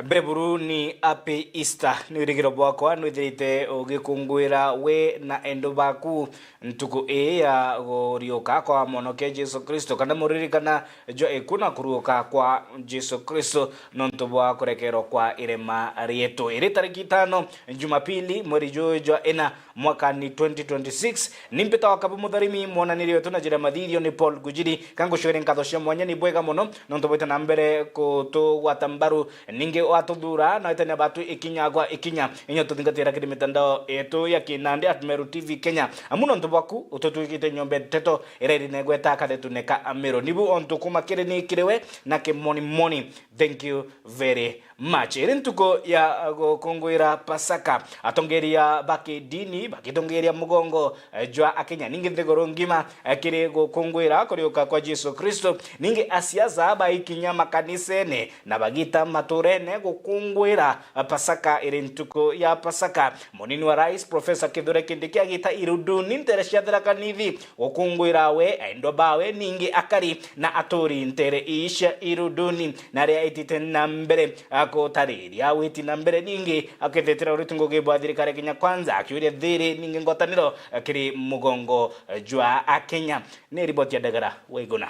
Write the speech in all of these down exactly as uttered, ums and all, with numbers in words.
Mbere buru ni happy Easter. Ni wirigiro bwakwa nwithirite ugikunguira we na endo baku ntuku ii ya guriuka kwa Mwonokia Jesu Kristo, kana muririkana jwa iku na kuruuka kwa Jesu Kristo nontu bwa kurekerwa kwa irema rietu. Iri tariki itano, Jumapili, mweri juju jwa ina, mwaka ni twenty twenty-six. Ni mpita wa Kabu Mutharimi, mwananiri wetu na njira ya mathirio ni Paul Gujiri. Kangucwere nkatho cia mwanya, ni bwega mono nontu bwite na mbere kutugwata mbaru, ningi watuthuura na witania batu ikinya gwa ikinya. Inya tuthingatira kiri mitandao yetu ya kinandi at Meru T V Kenya. Amu nontu bwaku ututwikite nyombe nteto ira irinegweta kathetune ka Meru. Nibu ontu kuma kiri ni kiri we na kimonimoni. Thank you very much. Iri ntuku ya gukunguira Pasaka, atongeria ba kidini bagitongeria mugongo, eh, jwa Akenya, ningi nthiguru ngima, eh, kiri gukunguira kuriuka kwa Jesu Kristo. Ningi asiasa baikinya makanisene na bagita maturene gukunguira, eh, Pasaka. Iri ntuku ya Pasaka, munini wa rais Professor Kithure Kindiki agita iruduni ntere cia Tharaka Nithi gukunguira we, aendwa bawe, ningi akari na aturi ntere ii cia iruduni. Na aria aitite na mbere, a, gutariria witi na mbere, ningi akethetera uriti ngugi bwa thirikari ya Kenya Kwanza, akiuria thiri ningi ngwataniro, a, kiri mugongo, a, jwa Akenya. Ni riboti ya Ndagara Waiguna.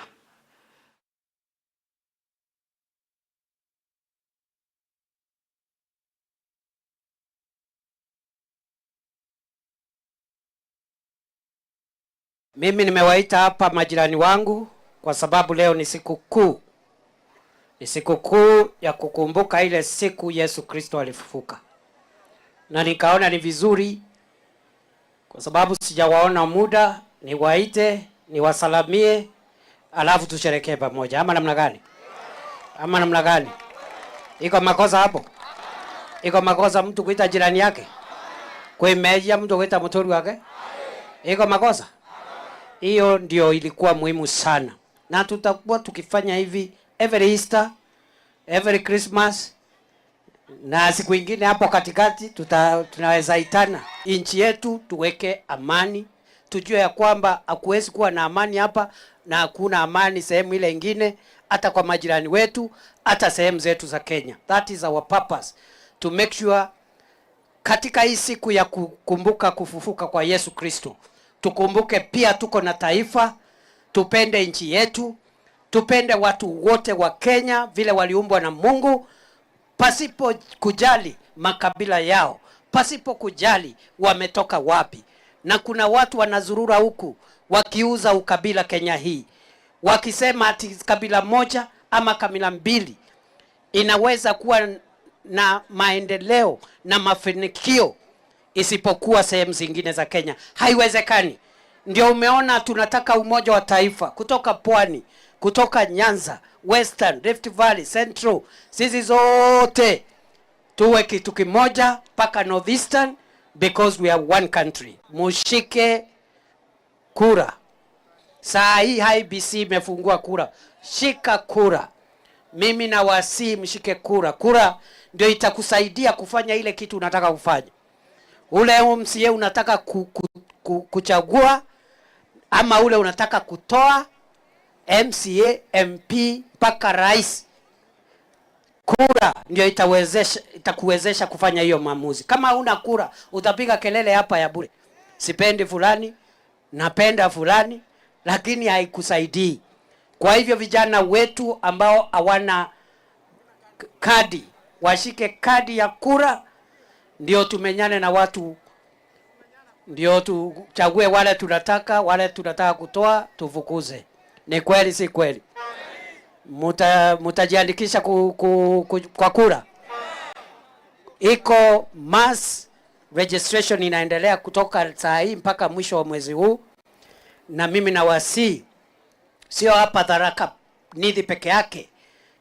Mimi nimewaita hapa majirani wangu kwa sababu leo ni siku kuu. Ni siku kuu ya kukumbuka ile siku Yesu Kristo alifufuka. Na nikaona ni vizuri, kwa sababu sijawaona muda, niwaite, niwasalamie, alafu tusherekee pamoja. Ama namna gani? Ama namna gani? Iko makosa hapo? Iko makosa mtu kuita jirani yake? Kwimeejia mtu kuita muturi wake? Iko makosa? Hiyo ndio ilikuwa muhimu sana. Na tutakuwa tukifanya hivi every Easter, every Christmas, na siku ingine hapo katikati tuta-, tunaweza itana. Nchi yetu tuweke amani, tujue ya kwamba hakuwezi kuwa na amani hapa na hakuna amani sehemu ile ingine, hata kwa majirani wetu, hata sehemu zetu za Kenya. That is our purpose, to make sure katika hii siku ya kukumbuka kufufuka kwa Yesu Kristo, tukumbuke pia tuko na taifa, tupende nchi yetu, tupende watu wote wa Kenya vile waliumbwa na Mungu, pasipo kujali makabila yao, pasipo kujali wametoka wapi. Na kuna watu wanazurura huku wakiuza ukabila Kenya hii, wakisema ati kabila moja ama kabila mbili inaweza kuwa na maendeleo na mafanikio isipokuwa sehemu zingine za Kenya. Haiwezekani. Ndio umeona tunataka umoja wa taifa kutoka Pwani, kutoka Nyanza, Western, Rift Valley, Central, sisi zote tuwe kitu kimoja mpaka North Eastern, because we are one country. Mushike kura. Saa hii I E B C imefungua kura. Shika kura. Mimi nawasihi mshike kura. Kura ndio itakusaidia kufanya ile kitu unataka kufanya. Ule M C A unataka ku, ku, ku, kuchagua ama ule unataka kutoa, M C A, M P, mpaka rais. Kura ndio itawezesha, itakuwezesha kufanya hiyo maamuzi. Kama huna kura, utapiga kelele hapa ya bure. Sipendi fulani, napenda fulani, lakini haikusaidii. Kwa hivyo vijana wetu ambao hawana k-, kadi, washike kadi ya kura, ndio tumenyane na watu, ndio tuchague wale tunataka, wale tunataka kutoa, tufukuze. Ni kweli, si kweli? Muta-, mutajiandikisha ku-, ku-, ku-, kwa kura? Iko mass registration inaendelea kutoka saa hii mpaka mwisho wa mwezi huu, na mimi nawasihi, sio hapa Tharaka Nithi peke yake,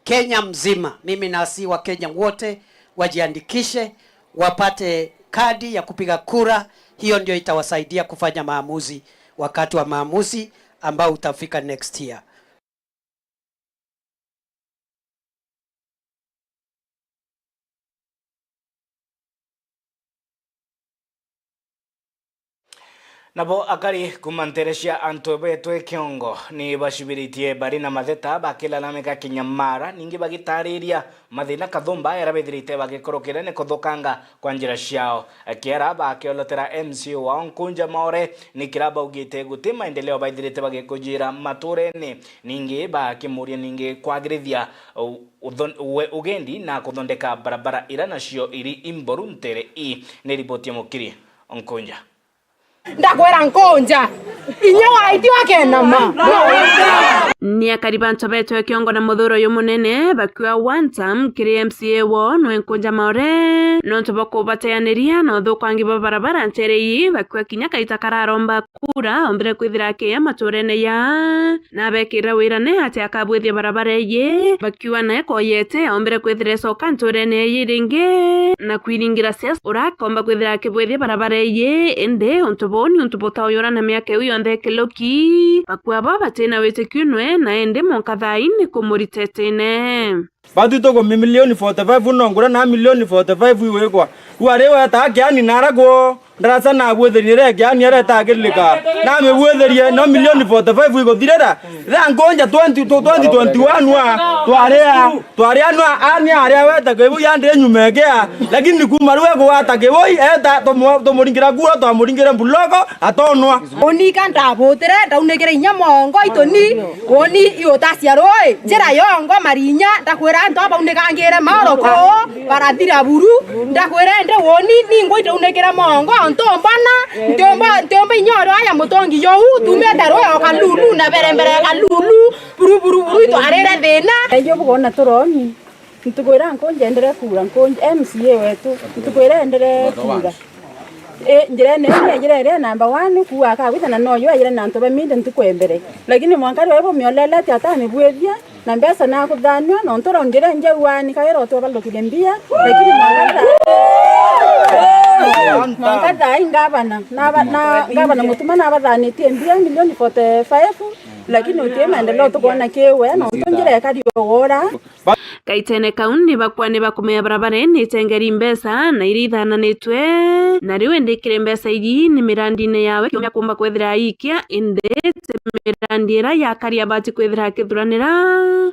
Kenya mzima, mimi nawasihi wa Kenya wote wajiandikishe, wapate kadi ya kupiga kura. Hiyo ndio itawasaidia kufanya maamuzi wakati wa maamuzi ambao utafika next year. Nabo akari kuuma nteere cia antu beetwe kiongo ni bacibiritie bari na matheta bakilalamika kinyamara, ningi bagitariria mathina kathumba jaria bethirite bagikurukira ni kuthukanga kwa njira ciao. Kiara bakiolotera M C A wao Nkunja Maore ni kira baugite guti maendeleo baithirite bagikujira maturene, ningi bakimuria ningi kwagirithia u-, uthon-, we-, ugendi na kuthondeka barabara ira nacio iri imboru nteere ii. Ni riboti ya Mukiri Nkunja. Ndakwira Nkunja, inya waiti wakenama. Ni akari ba Ntobetwe kiongo na muthuro uyu munene bakiuga one term kiri M C A woo nwe Nkunja Maore nontu bwa kubateaniria na uthukangi bwa barabara nteere ii, bakiuga kinya kaita kararomba kura ombire kwithira akiya maturene ya na abekira wira ne ati akabwithia barabara iji, bakiuga nae koyete ombire kwithira ecoka nturene iji ringi na kwiringira siasa ura akomba kwithira akibwithia barabara iji, indi untu buu ni untu butauyura na miaka iu yonthe ikiluki, bakiuga bo batina witikio nwe na indi mwanka thaa ii ni kumuritetene. Batu tuku milioni forty five no ngura na milioni forty five igwikwa. Riu ari weta kiani nara kwo ndarasa nabwithiri nire kiani areta akilika. Namibwitherie no milioni forty five iguthirira. Ria Nkunja twenty to twenty twenty-one wa twaria, twaria nwa ani aria weta kibui andi nyuma ekea. Lakini kuma riu egwata kibui eta tumu-, tumuringira kura twamuringire mbuloko atonwa. Unika ndabutire ndaunikire inya mongo ituni. Uuni iutacia rui, njira yongo marinya, ndakwira antu aba baunikangire maoro kuu, barathira buru, ndakwira indi uuni ningwa itaunikire mongo, ntumbona, ntiumba, ntiumba inya uria ya mutongi jou, tumite rui o kalulu, na mbere mbere ya kalulu, buru, buru, buru, itwarire thina. Ejo bugona turoni. Ntuku iria Nkunja endere kuura, Nkunja, M C A wetu, ntuku iria endere kuura. I, njira ene iria, njira iria number one, kuuga akagwithana noyo aire na antu ba minde ntuku ya mbere. Lakini mwanka riu bumiolelete atamibwithia, na mbeca nakuthanua, nontu raundi iria njauani kaira utwabalukirie mbia, lakini mwanka thaa, mwanka thaa ii ngavana, naba-, na, ngavana Mutuma nabathanitie mbia milioni forty five, lakini uti maendeleo tukwona kiwe, nontu njira ikari ugora. Kaitene kau ni bakwa ni bakumea barabara ni itengeri mbeca na iria ithananitwe, na riu indi kiri mbeca iji ni mirandine yawe kiumbe akumba kwithira aikia, indi ti mirandi iria yakari abati kwithira akithuranira,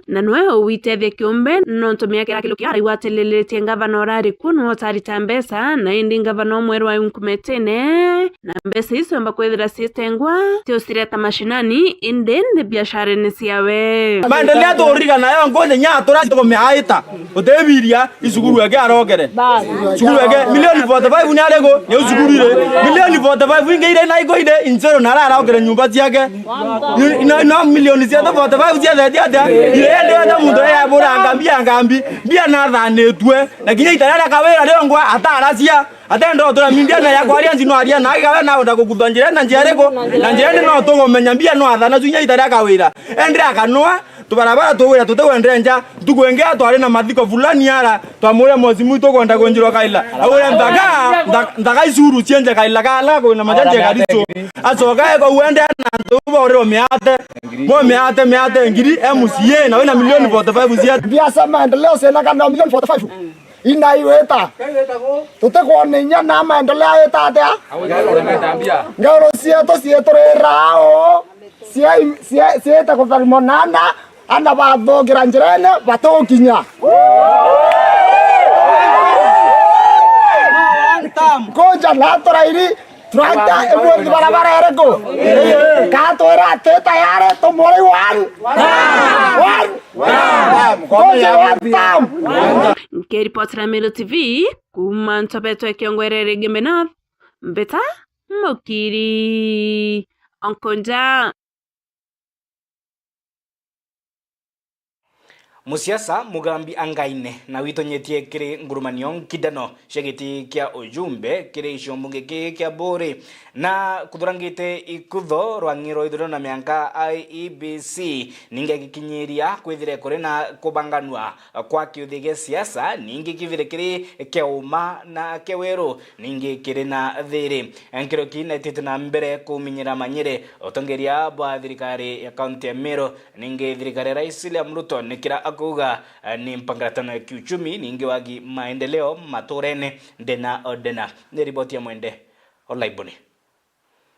na nwe owitethia kiumbe nontu miaka irakilukia araigwatililitie ngavana urari ku nwe utarita mbeca, na indi ngavana umweru wa unkumetene. Na mbeca icio ciomba kwithira ciitengwa, ti ucireta mashinani, indi ni biasharene ciawe. Maendeleo turirikana yo Nkunja nya turaci tukumiaita. Utibiria icukuru eke arokere. Cukuru eke milioni forty five ni ariku? Ni ucukuru ire. Milioni forty five ingi ire na iko ire inzero na ararokere nyumba ciake. Ni, no, no milioni cia forty five cia theti atia? Ire ende wenda muntu aya bura ngambi ya ngambi. Mbia nathanitue. Na kinya itara ria kawira riongwa ataracia. Atenda utura mindia na yakwa aria nzi no aria na igawe na unda kugutha njira na njira iriku? Na njira indi no tugumenya mbia no athana cinya itara kawira. Endira akanwa, tubarabara tuwira tutigwendere nja. Ntuku ingi twari na mathiko fulani ara, twamuria mwazimu tukwenda kunjirwa kaila. Aure nthaga, ntha-, nthaga icuru cienje kaila kala kwina majanje karicho. Acoka eko uende na antu bauriro miate. Mo miate, miate ngiri M C A na wina milioni forty five cia. Mbia cia maendeleo cienakana milioni forty five. Inaiwita. Tutikwona inya na maendeleo aita atia? Ngero cietu cieturira ao. Cia-, cia-, ciite kutharimo nana, ana bathugira njirene batukinya. Nkunja na turairi, tractor imwe barabara iriku? Katwira ati tayari tumuri one. One. Nkiripotera Meru T V kuuma Ntobetwe Kiongwerere Gembe North, Mbeta Mukiri Onkonja. Musiasa Mugambi Angaine na witonyetie kiri ngurumanio nkindano cia giti kia ujumbe kiri gicigo mbunge kii kia Buuri, na kuthurangite ikutho rwa ng'i rwa ithurano na mianka I E B C, ningi agikinyiria kwithire kuri na kubanganua kwa kiuthi gia siasa, ningi kithire kiri kia uma na kia weru, ningi kiri na thiri. Nkiroki netite na mbere kuminyira manyiri utongeria bwa thirikari ya kaunti ya Meru, ningi thirikari ya Rais William Ruto nikira akuuga, eh, ni mpangiratano ya kiuchumi, ningi wagi maendeleo maturene ndena o ndena. Ni riboti ya Mwende Olaiboni.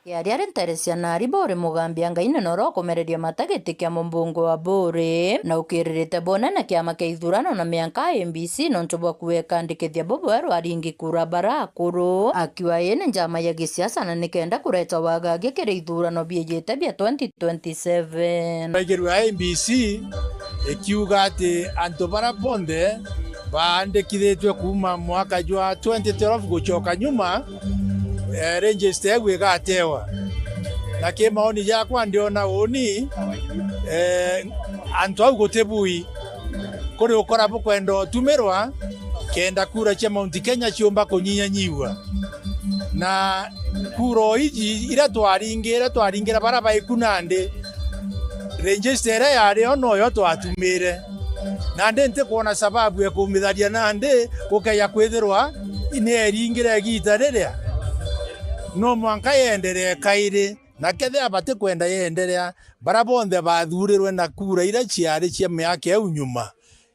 Kiaria ari ntere cia Nari Buri, Mugambi a Ngai ni noro kumereria mata giti kia mumbunge wa Buri, na ukiririte bunene kiama kia ithurano na mianka I E B C nontu bwa kuekandikithia bubweru aringi kura bara akuru, akiuga ii ni njama ya gisiasa na nikenda kureta wagagia kiri ithurano biijite bia twenty twenty-seven. Raigirwe I E B C ikiuga ati antu bara bonthe baandikithitue kuuma mwaka jwa twenty twelve gucoka nyuma, eh, register iu igatewa. Na ki maoni jakwa ndiona uni, eh, antu au guti bui. Kuri ukora bukwenda utumirwa kenda kura cia Mount Kenya ciumba kunyinyanyigua. Na kura o iji iria twaringire, twaringira bara baiku nandi, register iria yari o noyo twatumire. Nandi ntikwona sababu ya kumitharia nandi gukeja kwithirwa ni eringire igiita riria. No mwanka yenderee kairi, na kethira batikwenda yenderea, bara bonthe bathurirwe na kura iria ciari cia miaka iu nyuma,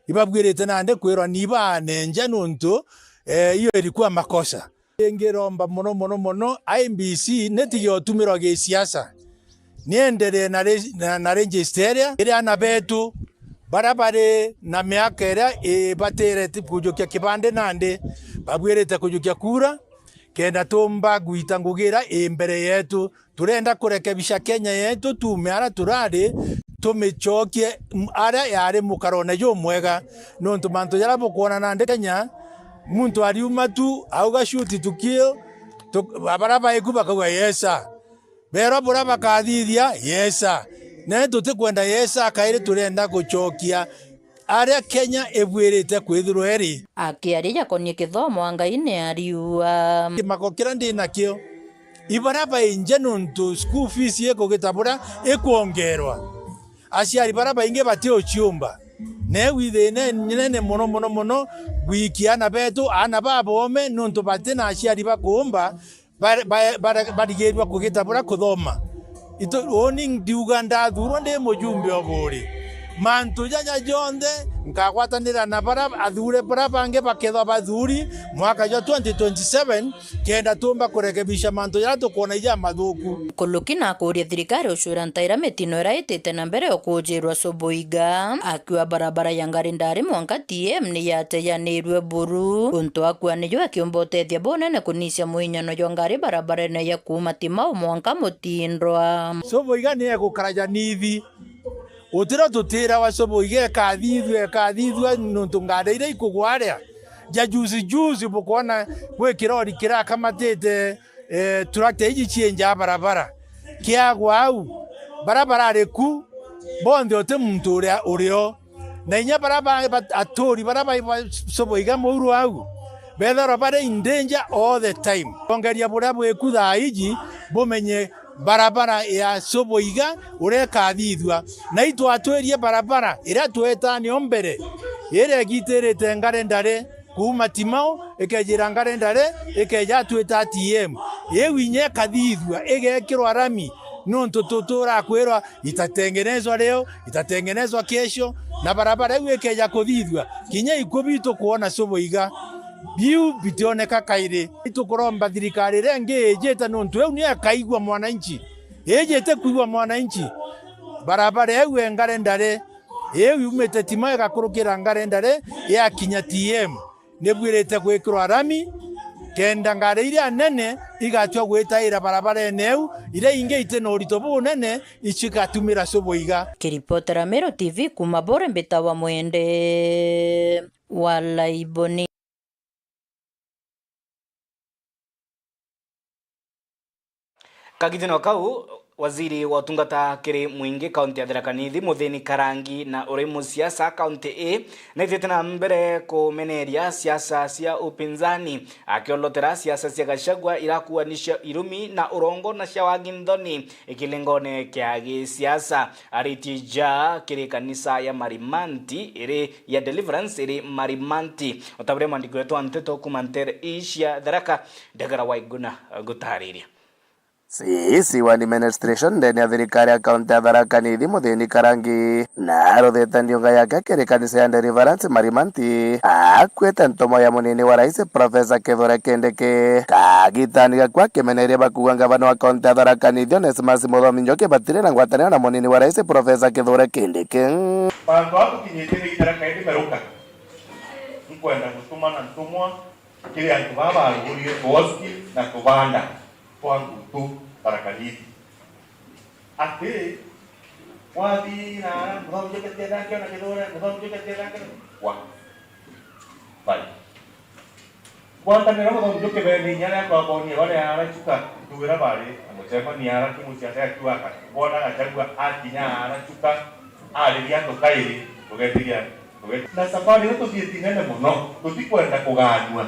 ibabuirite nandi kwirwa ni ibaanenja nontu, eh, iyo ilikuwa makosa. Ingiromba mono, mono, mono, I E B C nitige utumirwa gisiasa. Nienderee na re-, na, na register iria, iri ana betu, bara bari na miaka iria ibatire ti kujukia kibande nandi, babuirite kujukia kura, kenda tumba gwita ngugi iria i mbere yetu. Turenda kurekebisha Kenya yetu, tuume aria turari, tumicokie m-, aria yari mukarone jumwega. Nontu mantu jaria bukwona nandi Kenya, muntu ariuma tu, auga, "Shoot to kill," tu-, baria baiku bakauga, "Yes, sir." Beerwa buria bakathithia, "Yes, sir." Nae tutikwenda yes, sir, kairi turenda gucokia aria Kenya ibuirite kwithirwa iri. Akiaria jakonie kithomo, a Ngai ni ariua. Kimako kiria ndi nakio, ibaria bainje nontu school fees ikugita buria ikwongerwa. Aciari baria baingi batiuciumba. Neu ithina inene mono, mono, mono, gwikia aana betu, aana baboome, nontu bati na aciari bakuumba, ba-, ba-, ba-, barigirua kugita buria kuthoma. Itu-, uni ndiuga ndathurwa ndi mujumbe o Buri. Mantu jaja jonthe nkagwatanira na baria athure baria bangi bakethwa bathuri mwaka jwa twenty twenty-seven, kenda tumba kurekebisha mantu jaria tukwona ija mathuku. Nkuluki na akuria thirikari ucwira ntaira mitino iria itite na mbere o kujirwa Soboiga, akiuga barabara ya Ngari Ndari mwanka T M ni yatejanirue buru, untu akua niyo akiumba utethia bunene kunisia muinyano jwa ngari barabarene ya kuuma Timau mwanka Mutindwa. Soboiga ni egukara janithi. Utiro tutirawa Soboiga ekathithua, ekathithua, nontu ngari iria ikugwa aria ja juzi juzi, bukwona gwi kirori kirakamatite, eh, tractor iji cienja barabara. Kiagwa au, baria barari ku, bonthe uti muntu uria urio. Na inya baria ba-, ba-, aturi baria bai ba Soboiga muuru au, bethagirwa bari in danger all the time. Ongeria buria bwiku thaa iji, bumenye barabara ya Soboiga uria ikathithua. Na itwatwirie barabara iria twetani o mbere, iria igitirite Ngare Ndare kuuma Timau, ikejira Ngare Ndare, ikeja atwita T M. Iu inya ikathithua, igekirwa rami, nontu tu-, turakwirwa itatengenezwa leo, itatengenezwa kesho, na barabara iu ikeja kuthithua, kinya ikuu bitu kwona Soboiga. Biu bitioneka kairi. Itukuromba thirikari iria ingi ijite, nontu iu niyo ikaigua mwananchi. Ijite kuigua mwananchi. Barabara iu e Ngare Ndare, iu yumite Timau igakurukira Ngare Ndare, yakinya T M. Nibuirite gwikirwa rami, kenda ngari iria nene igatua gwitaira barabarene iu, iria ingi iti na urito bunene, icigatumira Soboiga. Kiripotera Meru T V kuuma Buri, mbitawa Mwende wa Laiboni. Kagitino kau, waziri wa utungata kiri mwingi kaunti ya Tharaka Nithi, Muthini Karangi, na uri musiasa kaunti ii, naithiite na mbere kumeneria siasa cia upinzani, akiolotera siasa cia Gachagua irakuanisha irumi na urongo na cia wagi nthoni ikilingone kia gisiasa. Aritie ja kiri kanisa ya Marimanti iri ya Deliverance iri Marimanti. O ta buria mwandiki wetu wa nteto kuuma ntere ii cia Tharaka, Ndagara Waiguna, gutariria. C C wa administration ndene ya thirikari ya kaunti ya Tharaka Nithi, Muthini Karangi, na aruthite ndiunga yake akiri kanisa ya Deliverance Marimanti, akuite ntomo ya munini wa rais Profesa Kithure Kindiki. Kagitani gakwa akimeneria bakuga ngavana wa kaunti ya Tharaka Nithi Onesmus Muthomi Njoki batiri na ngwataniro na munini wa rais Profesa Kithure Kindiki. Bantu aba tukinyite ni itara kaindi meruka. Nkwenda gutuma na ntumwa kiri antu baba barugurire tuoski na tubanda twa ngutu Tharaka Nithi. Ati, wathi na ara, Muthomi Njoki atienda akiona Kithure, Muthomi Njoki atienda akiona. Wa. Bari. Ngwataniro Muthomi Njoki bene inya ria twabonie baria ara Chuka, itugwira bari na mucemania ara kimuciaca akiuga aka, bona Gachagua akinya ara Chuka, ariria antu kairi, tugetigia, tugetigia. Na safari ino tuthieti nene mono, tutikwenda kuganua.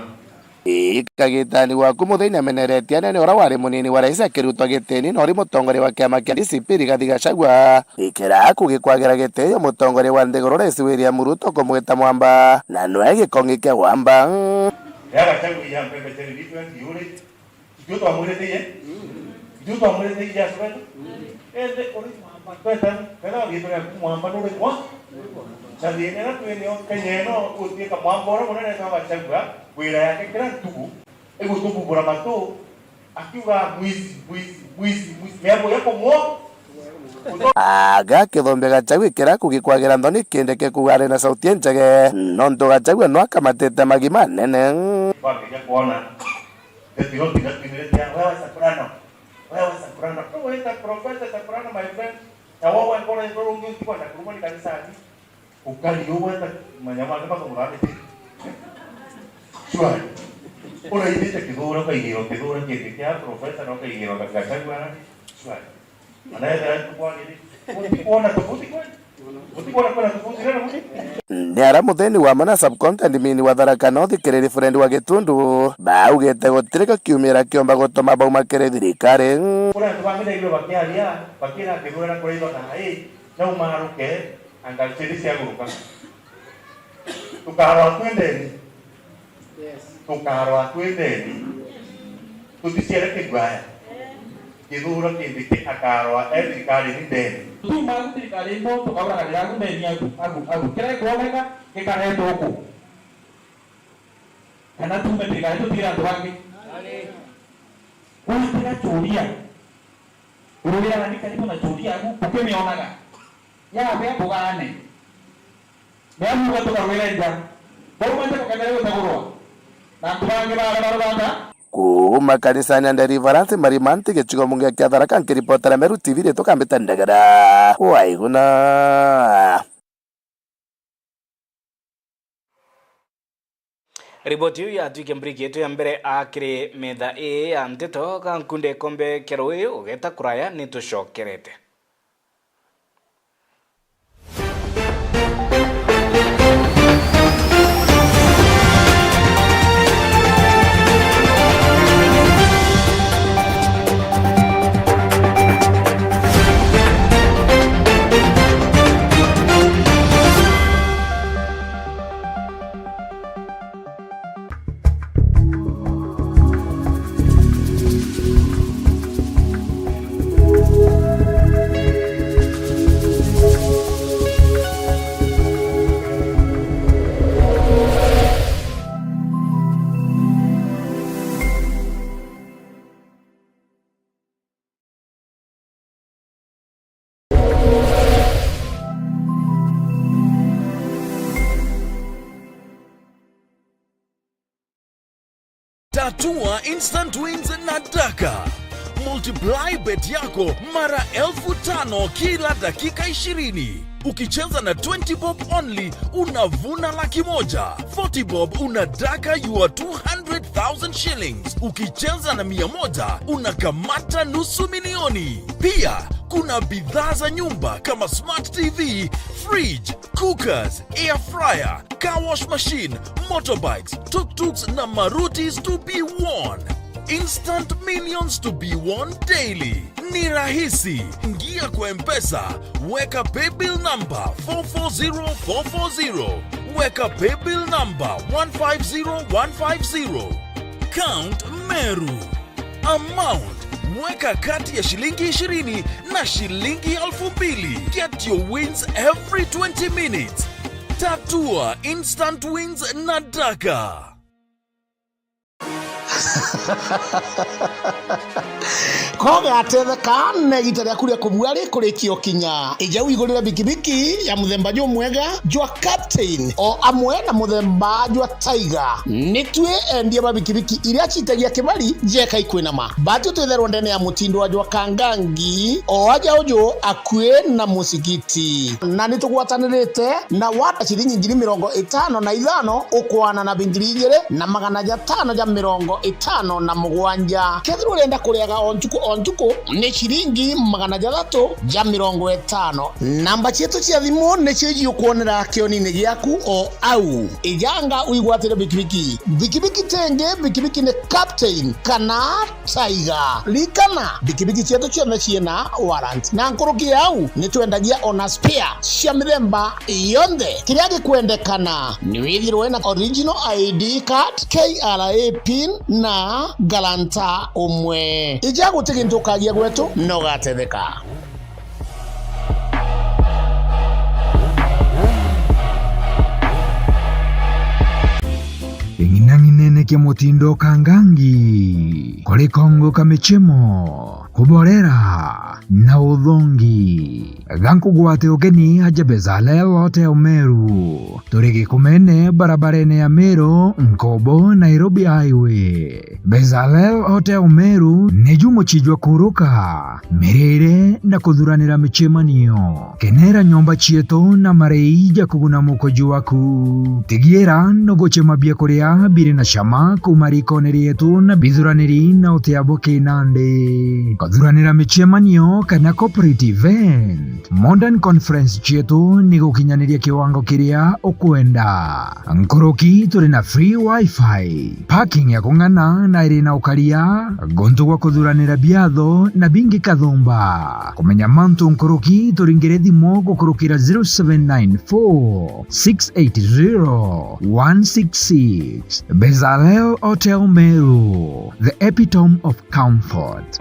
Ii, Kagitani waku Muthini ameneretie anene uria wari munini wa rais akirutwa gitini na uri mutongoria wa kiama kia D C P Rigathi Gachagua. Ikira kugikwagira gitio mutongoria wa nthiguru rais William Ruto kumwita mwamba, na nwe gikong'i kia wamba. Ya Gachagua ya mbembe cia twenty twenty uri, ithuĩ twamwĩrĩte iye? Ithuĩ twamwĩrĩte iye acio betu? Ĩndĩ ũrĩ mwamba, tweta, kethira riitwa rĩaku mwamba nũrĩ mwa? Na thĩna ĩrĩa twĩ nĩyo Kenya ĩno gũtuĩka mwamba ũrĩa mũnene nĩ Gachagua, wĩra yake kĩra ntugu, ĩgũtũbubũra matũ, akiuga, "Mwizi, mwizi, mwizi, mwizi." Mĩago ya kũmwo. Aga Kithure Gachagua kira kugikwagira nthoni Kindiki kuuga ari na sauti injege, nontu Gachagua no akamatite magi manene. Twambĩrĩria kwona ndeto ĩyo tiga twinĩrĩte, "Wewe Soprano, wewe Soprano." Tũgwĩta Professor Soprano, my friend. Na wewe mbona ĩtoro ũngĩ ũtikwenda kũrumwa nĩ kanisani? Ukari ugweta manyama angĩ makamũramĩte. Shwari. Ũraithĩte Kithure, ũkaigĩrwo Kithure kĩndĩ kĩa professor na ũkaigĩrwo Gachagua. Shwari. Anaethera tukwagĩrĩ. Ũtikwona tofauti kweli? Ũtikwona kwena tofauti rero? Ni ara Muthini wa Mana Sub-County Admin wa Tharaka North Kiriri Fred wa Gitundu baugite gutiri kiumira kiomba gutuma bauma kiri thirikari. Kũrĩ andũ bangĩ ndaigua bakiaria, bakira Kithure na kũraithwa na ai, na umaruke. Anga ciiri cia guruka. Tukarwa twi ndeni. Yes. Tukarwa twi ndeni. Tuticiere kiguaya. Kithure Kindiki akarwa e thirikari ni ndeni. Tuma aku thirikari ino, tukauraganira aku ndeni aku, aku, aku. Kira gikuoneka, gikaretwo ku. Kana tume thirikari, tutigire antu bangi. Watiga churia. Urugiraga ni karibu na churia yaku, ukimionaga. Yabea bugane. Meamuga tukarwira nja. Bau banje bakagera gutagurwa. Na antu bangi baria barugata. Kuuma kanisani ya Deliverance Marimanti, gicigo mbunge kia Tharaka, nkiripotera Meru T V, ritwa Kambita Ndegera. Waiguna. Riboti iu yatwike mbriki yetu ya mbere akiri metha ii ya nteto. Ga nkunde ikombe kia ruui ugeta kuraya, ni tucokerete. Tatua instant wins na Daka. Multiply bet yako mara elfu tano kila dakika ishirini. Ukicheza na twenty bob only, unavuna laki moja. Forty bob, unadaka your two hundred thousand shillings. Ukicheza na mia moja, unakamata nusu milioni. Pia, kuna bidhaa za nyumba kama smart T V, fridge, cookers, air fryer, car wash machine, motorbikes, tuk-tuks na marutis to be won. Instant millions to be won daily. Ni rahisi. Ingia kwa M-Pesa, weka paybill number four four zero four four zero, weka paybill number one five zero one five zero. Count Meru. Amount Weka kati ya shilingi ishirini na shilingi elfu mbili. Get your wins every twenty minutes. Tatua instant wins na Daka. Kogatetheka na igita riaku ria kubua rikurikia ukinya. Ija wigurire bikibiki ya muthemba jumwega jwa Captain o amwe na muthemba jwa Tiger. Ni twi endia ba bikibiki iria citagia kibari jeka ikwinama. Batwi twitherwa ndene ya mutindo wa jwa Kangangi o aja uju akui na musigiti. Na ni tugwatanirite na wata ciringi ngiri mirongo itano na ithano ukwana na bingiri igiri na magana jatano ja mirongo itano na mugwanja. Kethirwa urenda kuriaga o ntuku o ntuku, ni ciringi magana jathatu ja mirongo itano. Namba cietu cia thimu nicio ijiukwonera kionini giaku o au. Ijanga uigwatire bikibiki. Bikibiki ti ingi, bikibiki ni Captain kana Tiger. Ririkana, bikibiki cietu cionthe ciina warrant. Na nkuruki ya au, ni twendagia ona spare cia mithemba yonthe. Kiria gikwendekana ni withirwe na original I D card, K R A pin na guarantor umwe. Ija guti gintu ukagia gwetu, na ugatetheka. Ing'inang'inene kia mutindo Kangangi, kuri kongo ka michemo, kuborera na uthongi. Ga nkugwate ugeni aja Bezalel Hotel Meru. Turi Gikumene, barabarene ya Meru, Nkobo, Nairobi Highway. Bezalel Hotel Meru niju mucii jwa kuruka, mirire na kuthuranira micemanio. Kenera nyomba cietu na marei ja kuguna mukoji waku. Tigiira nugucema biakuria biri na cama kuuma rikone rietu na bithuraniri na utia bwa kinandi. Kuthuranira micemanio kana corporate event. Modern Conference cietu ni gukinyaniria kiwango kiria ukwenda. Nkuruki turi na free wifi, parking ya kung'ana na iri na ukaria, guntu gwa kuthuranira biatho na bingi kathumba. Kumenya mantu nkuruki, turingire thimu gukurukira zero seven nine four, six eight zero, one six six. Bezalel Hotel Meru, the epitome of comfort.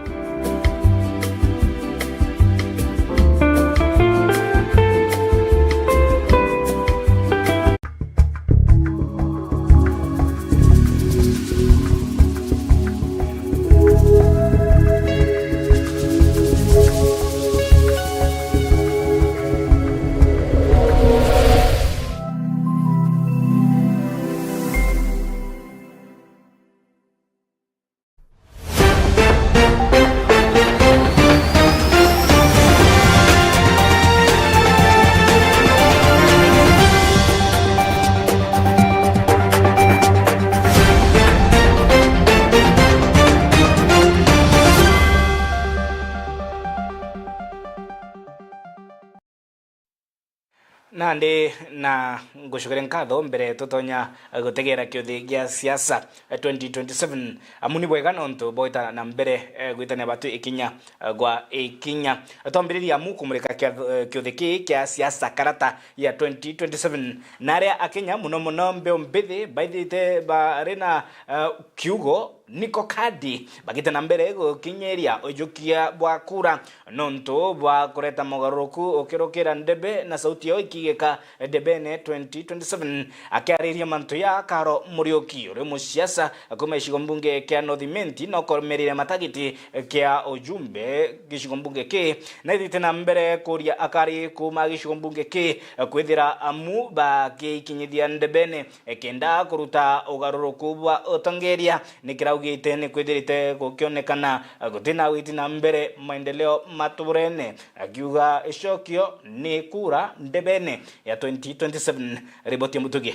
Nandi na ngucokeria nkatho mbere tutonya gutegera kiuthi gia siasa twenty twenty-seven. Amu ni bwega nontu bwita na mbere, eh, gwitania batu ikinya, eh, gwa ikinya. Twambiririe amu kumurika kia, eh, kiuthi kii kia siasa karata ya twenty twenty-seven. Na aria Akenya muno muno mbeu mbithi baithite bari na, eh, kiugo niko kadi bagite na mbere gukinyiria ujukia bwa kura nontu bwa kureta mogaruruku ukirukira ndebe na sauti yao ikigika ndebene twenty twenty-seven. Akiariria mantu ya Karo Muriuki, uri musiasa kuma gicigo mbunge kia North Imenti, nokomerire matagiti kia ujumbe gicigo mbunge ki, na ithite na mbere kuria akari kuma gicigo mbunge ki kwithira amu bakikinyithia ndebene kenda kuruta ugaruruku bwa utongeria. Nikiraugite nikwithirite gukionekana gutina witi na mbere maendeleo maturene, akiuga icokio ni kura ndebene ya twenty twenty-seven. Riboti ya Mutugi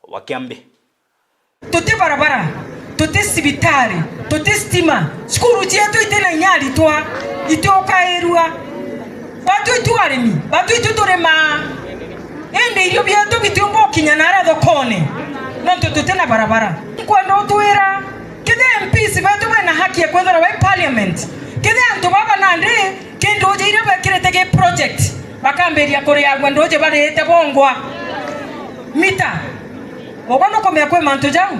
wa Kiambi. Tuti barabara, tuti cibitari, tuti stima, cukuru cietu itina inya aritwa, itiukairua. Batu itu arimi, batu itu turimaa. Indi irio bietu bitiumba ukinya naria thokone, nontu tuti na barabara. Nkwenda utwira, kethira M Ps betu bena haki ya kwithirwa bai parliament, kethira antu baba nandi kindu uja iria bekirite ki project, bakambiria kuriagua nduji bariite bongwa mita. Ugwe nukumenya kwi mantu jau?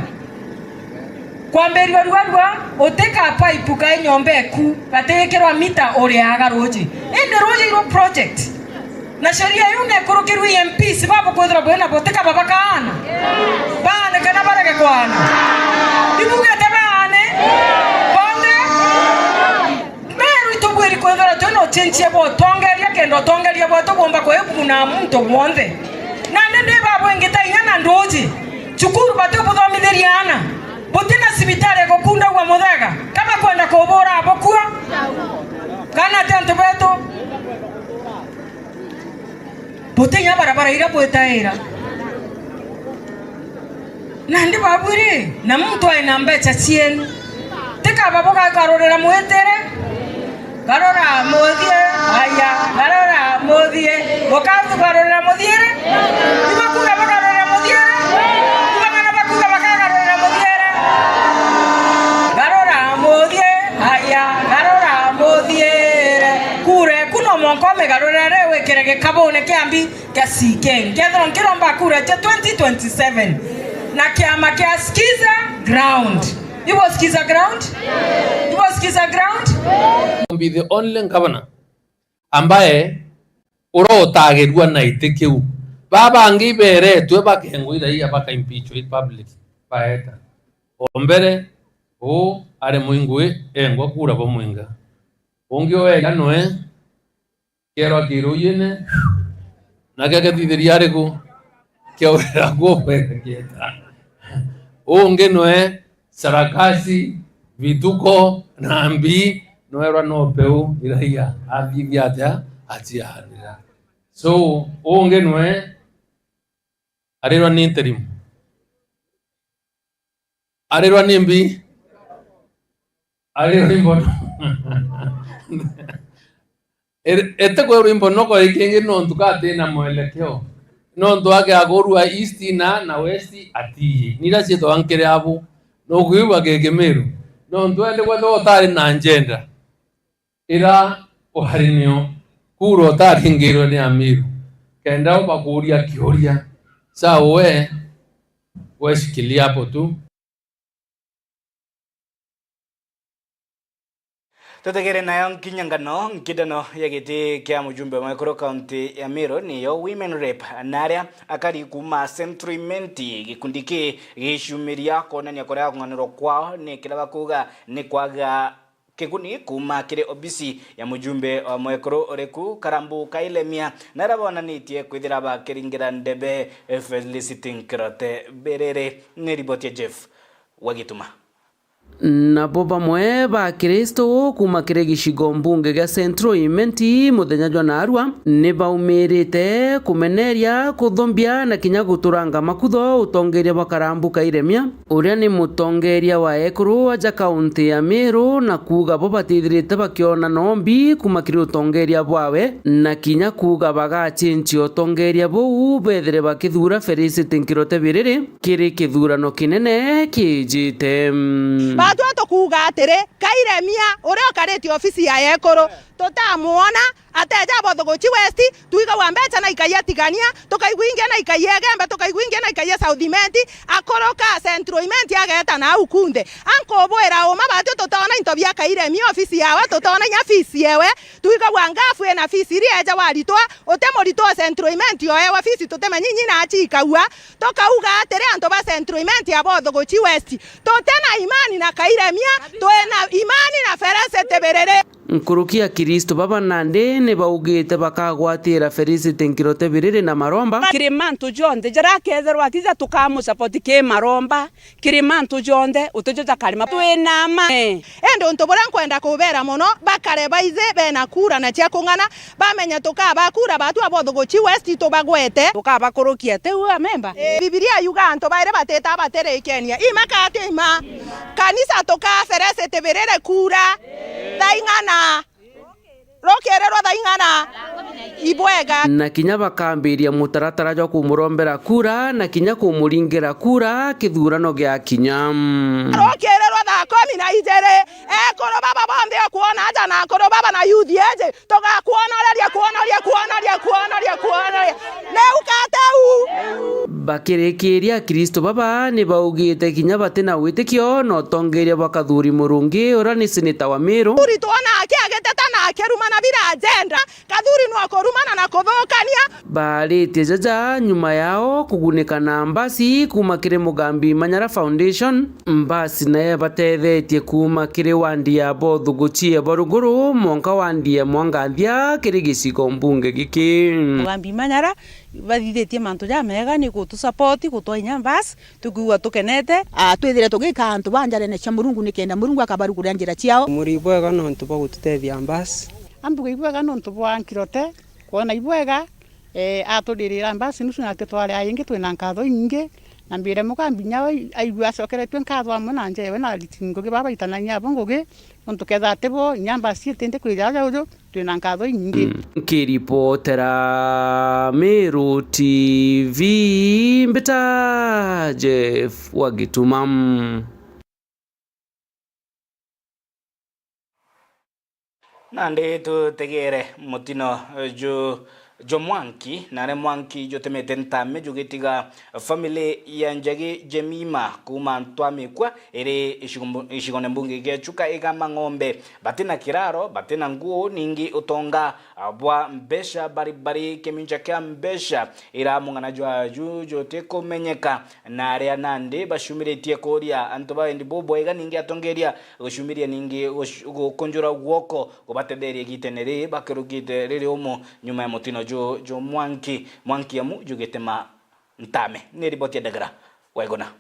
Kwambirua ruarua, utika pipe kae nyomba eku, gatigikirwa mita uriaga ruuji. Indi ruuji irwo project. Na sheria iu nekurukirwe M Ps babu kwithirwa bwina butika babakaana. Baane kana barege kwaana. Ibugite baane. Bonde. Meru itubwiri kwithirwa twina ucenjia bwa utongeria, kenda utongeria bwetu bwomba kwiguna muntu bwonthe. Nandi ndi babwingita inya na nduuji. Cukuru batibuthomithiria aana. Butina cibitari ya gukundagua muthega. Ka bakwenda kubura abukua. Kana ati antu betu. Butinya barabara iria bwitaira. Nandi babwiri, na muntu aina mbeca cienu. Tikaba bugagarurira mwitire. Garura muthie, aya, garura muthie. Bukagarurira muthiere? Ibakuga bagarurira muthiere? Ibang'ana bakuga bakagarurira muthiere? Garura muthie, aya, garura muthiere. Kura eku no mwanka umigarurire wikire gikabune kia mbi kia C K. Nkethirwa nkiromba kura cia twenty twenty-seven. Na kiama kia Skiza Ground. Ibo Skiza Ground? Ibo Skiza Ground? Be the only governor ambaye urotagirua na iti kiu. Baa bangi iberetwe bakengwa iraia bakaimpeachwa i public baeta. O mbere, uu ari mwingwi engwa kura bamwinga. Ungi oeja noe, kierwa kiruyine, nake akethithiria ariku? Kiaurira kuo bwega kieta. Ungi noe sarakasi, vituko, na mbii, noerwa no peu iraia, athithia atia? Aciarira. So, ungi noe arirwa ni interim. Arirwa ni mbi? Arirwa ni mbono. Ete kwirwa imbono kwa ikingi nontu katina mwelekeo. Nontu ake akurua east na, na west atiyi. Nira cietwa nkiri abu. Nukwigua kikimiru. Nontu ende kwethwa utari na njenda. Ira wari nio kura utaringirwe ni Amiru, kenda ubakuria kiuria. Sa we, we shikilia hapo tu. Tutegere nayo nkinyangano nkindano ya giti kia mujumbe mwekuru kaunti ya Meru niyo Women Rep, na aria akari kuuma Central Imenti, gikundi ki giciumiria kwonania kuria kung'anirwa kwao ni kiria bakuuga ni kwaga kiguni kuuma kiri obisi ya mujumbe wa mwekuru uriku Karambu Kailemia, na aria bonanitie kwithira bakiringira ndebe Felicity Nkirote Biriri. Ni riboti ya Jeff Wagituma. Nabo bamwe ba Kristo kuuma kiri gicigo mbunge gia Central Imenti muthenya jwa naarua ni baumirite kumeneria, kuthombia na kinya guturanga makutho utongeria bwa Karambu Kairemia. Uria ni mutongeria wa ekuru aja kaunti ya Meru, na kuuga bo batithirite bakiona nombi kuuma kiri utongeria bwawe, na kinya kuuga bagacenjia utongeria buu bethire bakithuura Felicity Nkirote Biriri kiri kithurano kinene kijite. Batwi tukuuga atiri, Kairemia uria ukaritie ofisi ya ekuru, tutamuona. Ateja abothuguchi West, twigagua mbecha na ikaia tigania, tukaigua ingi na ikaia Igembe, tukaigua ingi na ikaia South Imenti, akuruka Central Imenti ageeta na au kunthe. Ankubwira uma batwi tutona into bia Kairemia ofisi yawe, tutona inya fees yewe, twigagua ngafu ina fees iria eja waritwa, uti muritwa o Central Imenti oewa fees tutimenyi inyi na achi ikagua, tukauga atiri antu ba Central Imenti abothuguchi West, tuti na imani na Kairemia, twina imani na Felicity Biriri. Nkuruki Akristo baba nandi ni baugite bakagwatira Felicity Nkirote Biriri na maromba. Kiri mantu jonthe jaria akethirwa akija tukamusapoti ki maromba, kiri mantu jonthe utijo jakarima twina ma. Eh. Indi untu buria nkwenda kubera mono, bakare baithi bena kura na cia kung'ana, bamenye tukabakura batu abothuguchi West tubagwete. Tukabakurukia tiu amemba. Eh, Bibilia yuga antu bairi batita batirikenia. Ima kati ima. Kanisa tuka Felicity Biriri kura. Thaa ing'ana? Rukiri rwa thaa ing'ana? Ibwega. Na kinya bakambiria mutaratara jwa kumurombera kura na kinya kumuringira kura kithurano giakinya. Rukiri rwa thaa kumi na ijiri, ekuru baba bonthe ukwona aja na akuru baba na youth eji, tugakuonoreria, kuonoria, kuonoria, kuonoria, kuonoria. Neu kateu. Bakirikiria, Akristo baba ni baugite kinya bati na witikio na utongeria bwa Kathuri Murungi, uria ni seneta wa Meru. Turi twona akiagiteta na akiruma na bira agenda, Kathuri no kurumana na kuthukania. Baaritie jaja nyuma yao kugunika na mbasi kuuma kiri Mugambi Manyara Foundation. Mbasi nayo ibateethetie kuuma kiri wandi ya Bothuguchie bwa ruguru mwanka wandi ya Mwanganthia kiri gicigo mbunge giki. Mugambi Manyara bathithitie mantu jamega ni gutu support, gutwa inya mbasi, tukiigua tukenete. Ah, twithire tugika antu ba njarene cia Murungu nikenda Murungu akabaruguria njira ciao. Muri bwega nontu bwa gututethia mbasi. Ambuga ibwega nontu bwa nkirote, kwona ibwega, eh, aturirira mbasi nusu natwe twari aingi twina nkatho inyingi, na mbire Mugambi nyawe aigua acokeretue nkatho amwe na njewe na ariti ngugi baba baitanagia abo ngugi, nontu ketha ati bo, inya mbasi itindi kwija aja uju, twina nkatho inyingi. Nkiripotera Meru T V, mbita Jeff wa Gituma. Nandi tutegere mutino ju, jwa mwanki, nare mwanki jutemete ntame jugitiga family ya Njagi Jemima kuuma Ntwamikwa iri icigo-, icigone mbunge gia Chuka Igamba Ng'ombe. Bati na kiraro, bati na nguu, ningi utonga bwa mbeca bari bari kimincha kia mbeca ira mung'ana jwaju jutikumenyeka. Na aria nandi bacumiritie kuuria antu ba wendi bubwega, ningi atongeria gucumiria, ningi guc-, gukunjura guoko kubatetheria igitene riri bakirugite riri umu nyuma ya mutino ju, ju mwanki, mwanki amu jugite ma ntame. Ni riboti ya Ndagara Waiguna.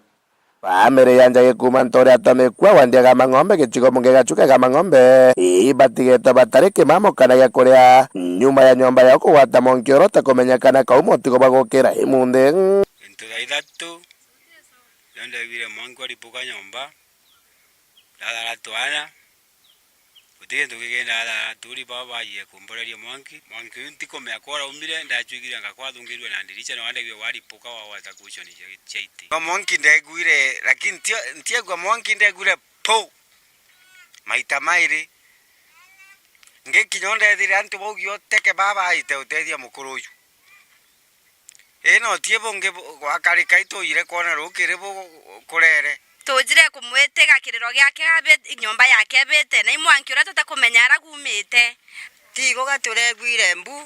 Family ya Njagi kuuma Ntore atomikua wa Ndiaga Mang'ombe gicigo mbunge gia Chuka Igamba Ng'ombe ibatigitwe batari kimamo kana gia kuria nyuma ya nyomba yao kugwata mwanki uria utikumenyekana kauma utuku bwa gukira imunthi. Into thaa ithatu, ndio ndaiguire mwanki waripuka nyomba, ndathara twana, guti gintu kingi ndathara, aturi baba baajire kumboreria mwanki. Mwanki uyu ntikumenya kuu uraumire, ndacwigire anga kwathungirue na ndiricha, na wandaigua waripuka wagwata cushion cia, cia iti. No mwanki ndaiguire, lakini ntio-, ntiaigua mwanki, ndaiguire pu! Maita mairi. Ngikinya ndethire antu baugi uteke baba aite utethia mukuru uyu. Ii, no tie bungi bu-, gwakarika ituujire kwona ruukiri bu-, kurere. Tuujire kumwitiga kiriro giake abi-, nyomba yake abite, na i mwanki uria tutakumenya aria guumite. Tigo gatureguire mbu,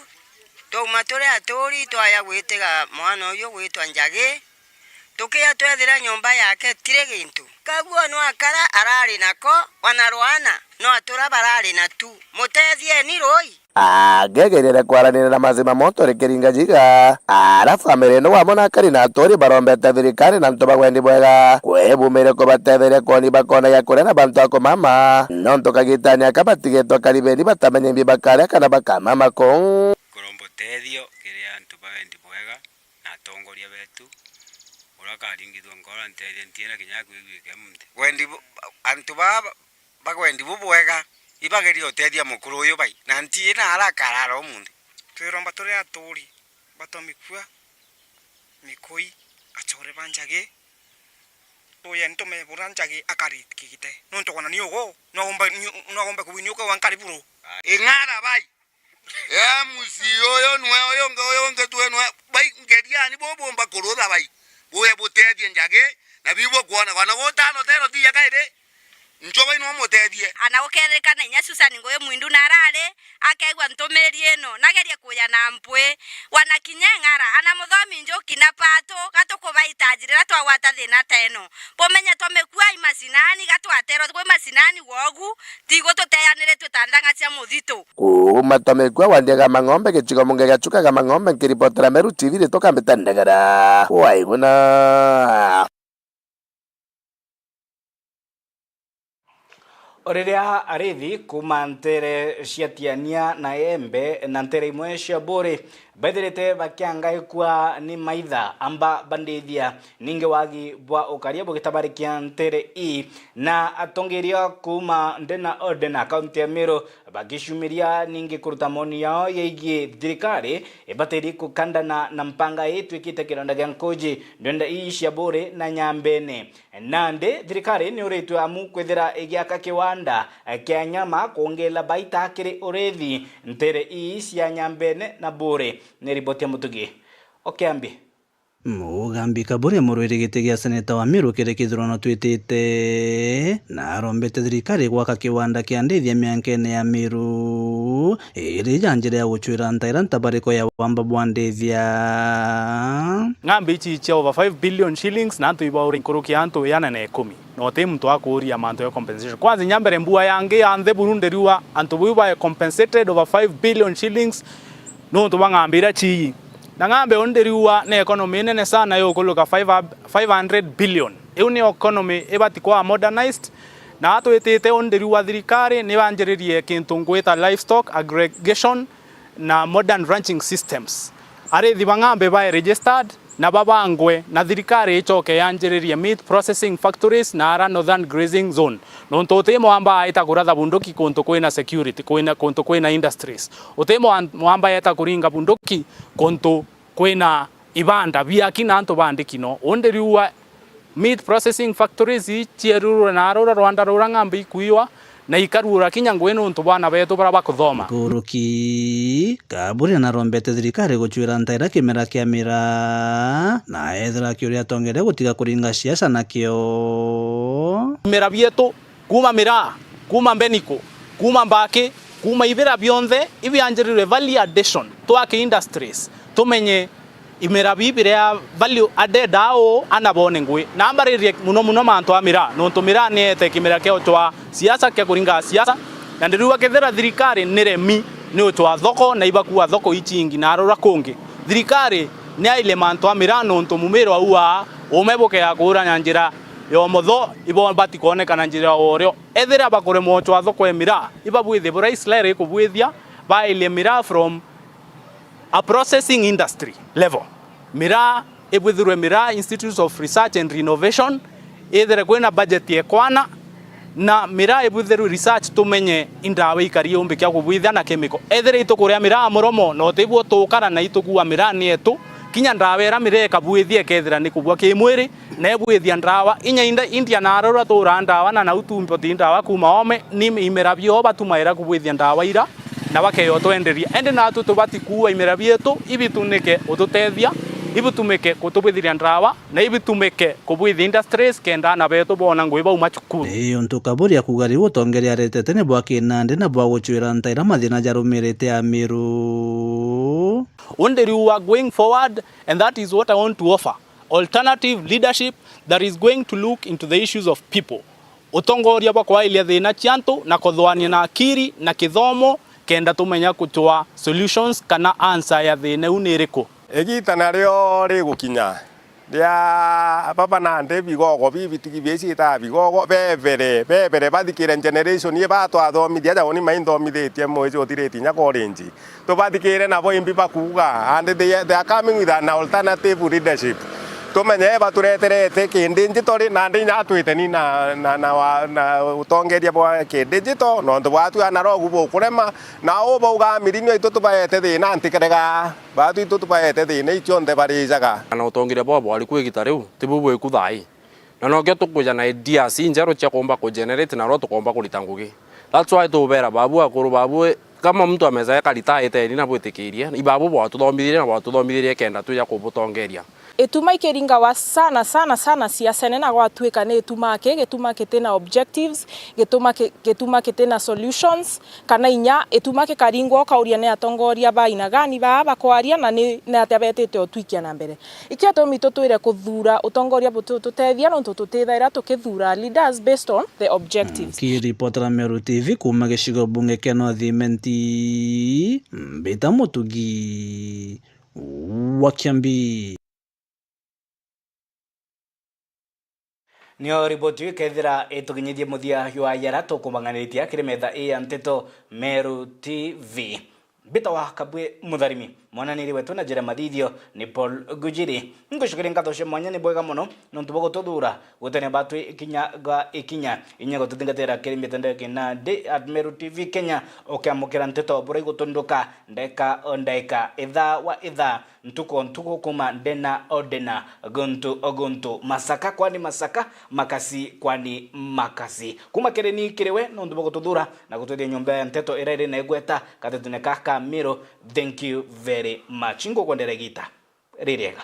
twauma turi aturi, twaja gwitiga mwana uyu gwitwa Njagi, tukia twethira nyomba yake tiri gintu. Kaguo nwakara arari nako, wana rwana, no atura barari natu. Mutethieeni ruui. Agegerere kwaranira na mazima moto rikiringa jiga, ara family ino wamwe na akari na aturi barombete thirikari na antu ba wendi bwega kwibumire kubatetheria kwoni bakona gia kuria na bantu a kumama, nontu kagitani aka batigitwe karibeni batamenya imbi bakaria kana bakamama kuu. Kuromba utethio kiri antu ba wendi bwega na atongoria betu, uria akaringithua nkoro antethie ntiena kinya kwigua ikemunthi. Wendi bu-, antu baa bagwendi bubwega, ibagerie utethia mukuru uyu bai, na ntiina ara akarara umunthi. Twiromba turi aturi batomikua, mikui, achore ba Njagi, tuye ntume bura Njagi akarikigite, nontu kwona ni ugu, no agomba, ni, no agomba kubu ni ugu wa nkari buru. Ing'ara bai. Ee, mucii uyu nwe, uyu ungi, uyu ungi twe nwe. Bai, ngeriani bubumba kurutha bai. Buye butethie Njagi, na bibwe kwona. Kwana gutano teno tija kairi. Ncho bai no mutethie. Ana gukeethirikana inya Susan Ngugi Mwindu na arari, akeegua ntumiri ino, nagerie kuya na mpwi. Wana kinya Ng'ara, ana Muthomi Njuki na Patu, gatukubaita njira iria twagwata thina teno. Bumenye twamikua i macinani, gatwaterwa kwi macinani wogu, tigu tuteyaniritue ta nthang'a cia muthitu. Kuuma twamikua wa Ndiaga Mang'ombe, gicigo mbunge gia Chuka Igamba Ng'ombe, nkiripotera Meru T V, ritwa Kambita Ndegera. Waiguna. O riria arithi kuuma nteere cia Tiania na Embe na nteere imwe cia Buuri bethirite bakiangaikua ni maitha, amba bandithia, ningi wagi bwa ukaria bugitabarikia nteere ii, na atongeria kuuma Ndena Ode na kaunti ya Meru bagicumiria ningi kuruta moni yao yegii thirikari ibatiri kukandana na mpanga ii itwikite kironda gia nkuji ndwenda ii cia Buuri na Nyambene. Nandi thirikari ni uritwe amu kwithira igiaka kiwanda kia nyama kwongela baita kiri urithi nteere ii cia Nyambene na Buuri. Ni riboti ya Mutugi o Kiambi. Mugambi Kaburi, murwiri giti gia seneta wa Meru kiri kithurano twitite, na arombete thirikari gwaka kiwanda kia ndithia miankene ya Meru, iri ja njira ya gucwira ntaira ntabariko ya wamba bwa ndithia. Ng'ambi ici cia over five billion shillings na antu ibaure nkuruki ya antu igana na ikumi. Na uti muntu akuuria mantu ya compensation. Kwanza, inya mbere mbua yangi ya nthi buru ndiriua antu bau bae compensated over five billion shillings nontu bwa ng'ambi iria cii. Na ng'ambi uu ndiriua ni economy inene sana yukuluka five, five hundred billion. Iu ni economy ibati kwa modernized. Na atwitite uu ndiriua thirikari ni banjiririe kintu ngwita livestock aggregation na modern ranching systems. Arithi ba ng'ambi bae registered na babangwe, na thirikari icoke yanjiririe meat processing factories na ara northern grazing zone. Nontu uti mwamba aita kuratha bunduki kuntu kwina security, kwina, kuntu kwina industries. Uti mwa-, mwamba aita kuringa bunduki kuntu kwina ibanda biaki na antu bandiki no. Uu ndiriua meat processing factories ii cierurwe na arura rwanda rura ng'ambi ikuiwa na ikaruura kinya ngui nontu bwa aana betu baria bakuthoma. Nkuruki, Kaburi narombete thirikari gucwira ntaira kimera kia miraa, na ethira akiuria atongeria gutiga kuringa siasa nakio. Imera bietu, kuuma miraa, kuuma mbeniko, kuuma mbaki, kuuma ibira bionthe ibianjirirwe value addition, twake industries, tumenye imera bibi biria value added aa uu ana bone ngui. Na mbaririe muno muno mantu a miraa, nontu miraa ni eete kimera kia ucwa siasa, kia kuringa siasa, na ndiriuga kethira thirikari ni remi ni ucwa thoko na ibakua thoko icingi na arura kungi. Thirikari ni aile mantu a miraa, nontu mumiro au aa ume bukea kuura na njira ya umotho, ibo bati kwoneka na njira ya urio. Ethira bakuremwa ucwa thoko ya miraa, ibabwithie buria Israel ikubwithia, baile miraa from a processing industry level. Miraa ibwithirwe miraa Institutes of Research and Innovation, ithire kwina budget yekwana, na miraa ibwithirwe research, tumenye indawa ikari umbi kia kubwithia na chemical. Ethira itukuria miraa muromo, na utibwo tukara na itukua miraa ni yetu, kinya ndawa ira miraa ikabwithia ikethira ni kubua ki mwiri, na ibwithia ndawa. Inya inda-, India na arura turaa ndawa na nau tumpoti ndawa kuuma ome, ni imera bio batumaira kubwithia ndawa ira, na bakeyo twenderia. Indi natu tubati kuua imera bietu, ibitunike ututethia, ibitumike kutubwithiria ndawa, na ibitumike kubwithia industries kenda ana betu boona ngui bauma cukuru. Ni untu Kaburi akuuga riu utongeria aretete ni bwa kinandi na bwa gucwira ntaira mathina jarumirite Amiru. Undi riu wa going forward, and that is what I want to offer, alternative leadership that is going to look into the issues of people. Utongoria bwa kwailia thina cia antu na kuthwania na akiri na kithomo, kenda tumenya kucwa solutions kana answer ya thina iu ni iriku. Igita nario rigukinya ria baba nandi bigogo bibitigi biicitaa bigogo bebere, bebere bathikire generation ii batwathomithia, ja uni mainthomithitie mwiji uthiritie inya college. Tubathikire nabo imbi bakuuga, and they, they are coming with an alternative leadership. Tumenye batureterete kindi njito ri, nandi inya atwite ni na, na, na, wa, na utongeria bwa kindi njito, nontu bwatu analogu bukurema, na uu bauga Amiru ni itu tubaete thina ntikerega, batu itu tubaete thina icionthe barijaga. Na utongeria bwa bwari kwi igita riu, tibu bwiku thaa ii. Na nokio tukwija na ideas injeru cia kuumba ku generate na ruo tukoomba kurita ngugi. That's why tubera babu akuru, babu, kama mtu ameza eka retire ni na bwitikirie, ibabu bwatuthomithirie na bwatuthomithirie kenda twija kubutongeria. Ituma ikiringawa sana, sana, sana siasene na gwatuika ni ituma ki, gituma kitina objectives, gituma ki-, gituma kitina solutions, kana inya ituma kikaringwa ukauria ni atongoria ba aina gani baa bakwaria na ni, ni atia betite utwikia na mbere. Ikio tumi tutwire kuthuura utongoria butututethia, nontu tutithaira tukithuura leaders based on the objectives. Nkiripotera Meru T V kuuma gicigo bunge kia North Imenti, mbita Mutugi wa Kiambi. Nio riboti iu ikethira itukinyithie muthia jwa yara tukumanganitie kiri metha ii ya nteto Meru T V. Mbitawa Kabwe Mutharimi, mwananiri wetu na njira mathithio ni Paul Gujiri. Ngucokeria nkatho cia mwanya, ni bwega mono nontu bwa gututhuura gutene batwi ikinya ga ikinya. Inya gututhingatira kiri mitandao ya kinandi at Meru T V Kenya, ukiamukira nteto buria igutunduka ndeka o ndeka, ithaa wa ithaa, ntuku o ntuku, kuuma ndena o ndena, guntu o guntu, Masaka kwani Masaka, Makasi kwani Makasi. Kuuma kiri ni kiri we, nontu bwa gututhuura na gutwithia nyomba ya nteto iria iri na igweta gatetune ka ka Meru. Thank you very much. Ngukwendera igita ririega.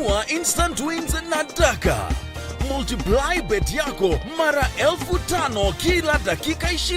wa instant wins na Daka. Multiply bet yako mara elfu tano kila dakika ishirini.